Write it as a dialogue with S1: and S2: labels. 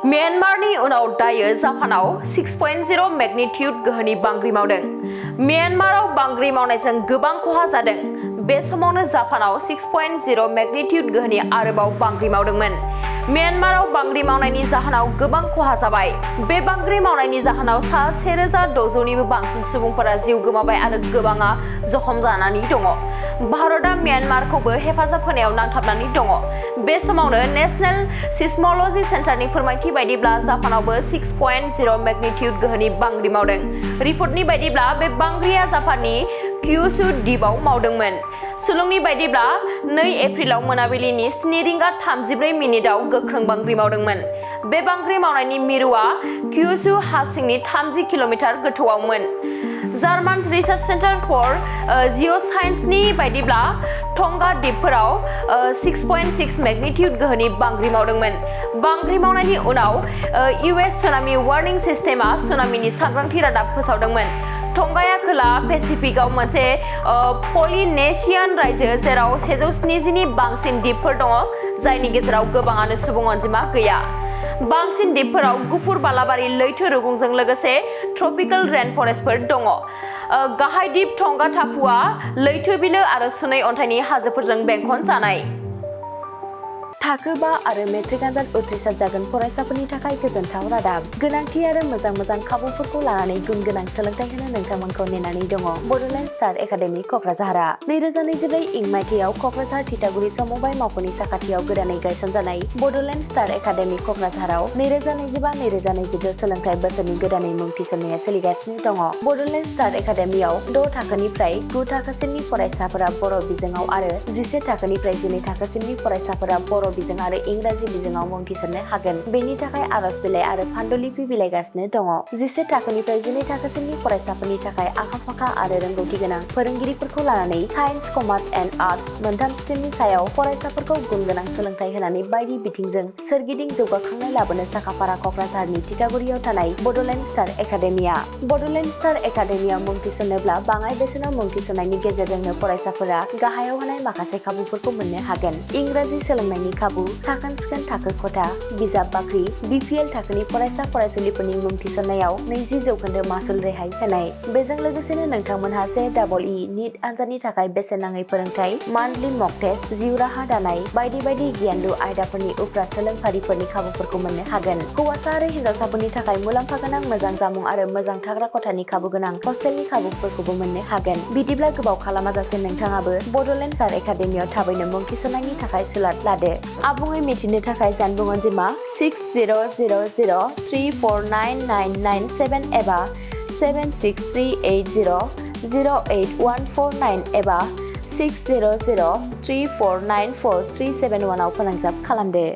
S1: म्यानमारनि उनाव दायो जापानाव 6.0 मैग्नीट्यूड गोहोनि बांग्रि मावदों। म्यानमाराव बांग्रि मावनायजों गोबां खहा जादों। बे समावनो जापानाव 6.0 मैग्नीट्यूड गोहोनि आरोबाव बांग्रि मावदोंमोन। म्यानमाराव बांग्रि मावनायनि जाहोनाव गोबां खहा जाबाय। बे बांग्रि मावनायनि जाहोनाव सा 1600निबो बांसिन सुबुंफोरा जिउ गोमाबाय आरो गोबाङा जखम जानानै दङ। भारतआ म्यानमारखौबो हेफाजाब होनायाव नांथाबनानै दङ। बे समावनो नेशनेल सिस्मोलॉजी सेन्टारनि फोरमायथि बायदिब्ला जापानावबो 6.0 मैग्नीट्यूड गोहोनि बांग्रि मावदों। रिपर्टनि बायदिब्ला बे बांग्रिया जापाननि क्यूशु द्वीपआव मावदोंमोन। सुलुंनि बायदिब्ला 2 एप्रिलाव मोनाबिलिनि 7:34 गोख्रों बांग्रि मावदोंमोन। बे बांग्रि मावनायनि मिरुआ क्यूशु हा सिंनि 30 किल'मिटार गोथौआवमोन। जार्मान रिसार्च सेन्टार फर जिअ'साइन्सनि बायदिब्ला टंगा द्वीपफोराव 6.6 मैग्नीट्यूड गोहोनि बांग्रि मावदोंमोन। बांग्रि मावनायनि उनाव इउएस सुनामि वार्निं सिस्टेमा सुनामिनि सांग्रांथि रादाब फोसावदोंमोन। टंगाया खोला पेसिफिकआव मोनसे पलिनेशियान रायजो जेराव 170नि बांसिन द्वीपफोर दङ, जायनि गेजेराव गोबाङानो सुबुं अनजिमा गैया। बांसिन द्वीपफोराव गुफुर बालाबारि लैथो रुगुंजों लोगोसे ट्रपिकल रेन फरेस्टफोर दङ। गाहाय द्वीप टंगा टापुआ लैथो बिलो आरो सुनै अन्थाइनि हाजोफोरजों बेंखन जानाय। थाखो 5 आरो मेट्रिक आनजाद उथ्रिसार जागोन फरायसाफोरनि थाखाय गोजोनथाव रादाब। गोनांथि आरो मोजां खाबुफोरखौ लानानै गुन गोनां सोलोंथाइ होनो नोंथांमोनखौ नेनानै दङ। बड'लेण्ड स्टार एकाडेमि क'क्राझारआ 2024 इं मायथाइयाव क'क्राझार थिथागुरि समबाय मावख'नि साखाथियाव गोदानै गायसनजानाय बड'लेण्ड स्टार एकाडेमि क'क्राझाराव 2025-2026 सोलोंथाइ बोसोरनि गोदानै मुं थिसननाया सोलिगासिनो दङ। बड'लेण्ड स्टार एकाडेमियाव 6 थाखोनिफ्राय 9 थाखोसिमनि फरायसाफोरा बर' बिजोङाव आरो 11 थाखोनिफ्राय 12 थाखोसिमनि फरायसाफोरा बर' बिजों आरो इंराजि बिजोङाव मुं थिसननो हागोन। बेनि थाखाय आर'ज बिलाइ आरो फान्डुलिपि बिलाइगासिनो दङ। 11 थाखोनिफ्राय 12 थाखोसिमनि फरायसाफोरनि थाखाय आखा-फाखा आरो रोंगौथि गोनां फोरोंगिरिफोरखौ लानानै साइन्स, कमार्स एन्ड आर्टस मोनथाम स्ट्रिमनि सायाव फरायसाफोरखौ गुन गोनां सोलोंथाइ होनानै बायदि बिथिंजों सोरगिदिं जौगाखांनाय लाबोनो साखाफारा क'क्राझारनि थिथागुरियाव थानाय Bodoland star academia. Bodoland star एकाडेमियाव मुं थिसननोब्ला बाङाइ बेसेनाव मुं थिसननायनि गेजेरजोंनो फरायसाफोरा गाहायाव होनाय माखासे खाबुफोरखौ मोननो हागोन। इंराजि सोलोंनायनि खाबु, साखोन-सिखोन थाखो खथा, बिजाब बाख्रि, BPL थाखोनि फरायसा फरायसुलिफोरनि मुं थिसननायाव 20% मासुल रेहाय होनाय। बेजों लोगोसेनो नोंथांमोनहा JEE नीट आनजादनि थाखाय बेसेन नाङै फोरोंथाय, मान्थलि मक टेस्ट, जिउ राहा दानाय बायदि गियानलु आयदाफोरनि उफ्रा सोलोंफारिफोरनि खाबुफोरखौ मोननो हागोन। हौवासा आरो हिन्जावसाफोरनि थाखाय मुलाम्फा गोनां मोजां जामुं आरो मोजां थाग्रा खथानि खाबु गोनां हस्टेलनि खाबुफोरखौबो मोननो हागोन। बिदिब्ला गोबाव खालामाजासे नोंथाङाबो बड'लेण्ड स्टार एकाडेमियाव थाबैनो मुं थिसननायनि थाखाय सुलाद लादो। आबुङै मिथिनो थाखाय जानबुं अनजिमा 6000349997 एबा 7638008149 एबा 6003494371 आव फोनांजाब खालामदो।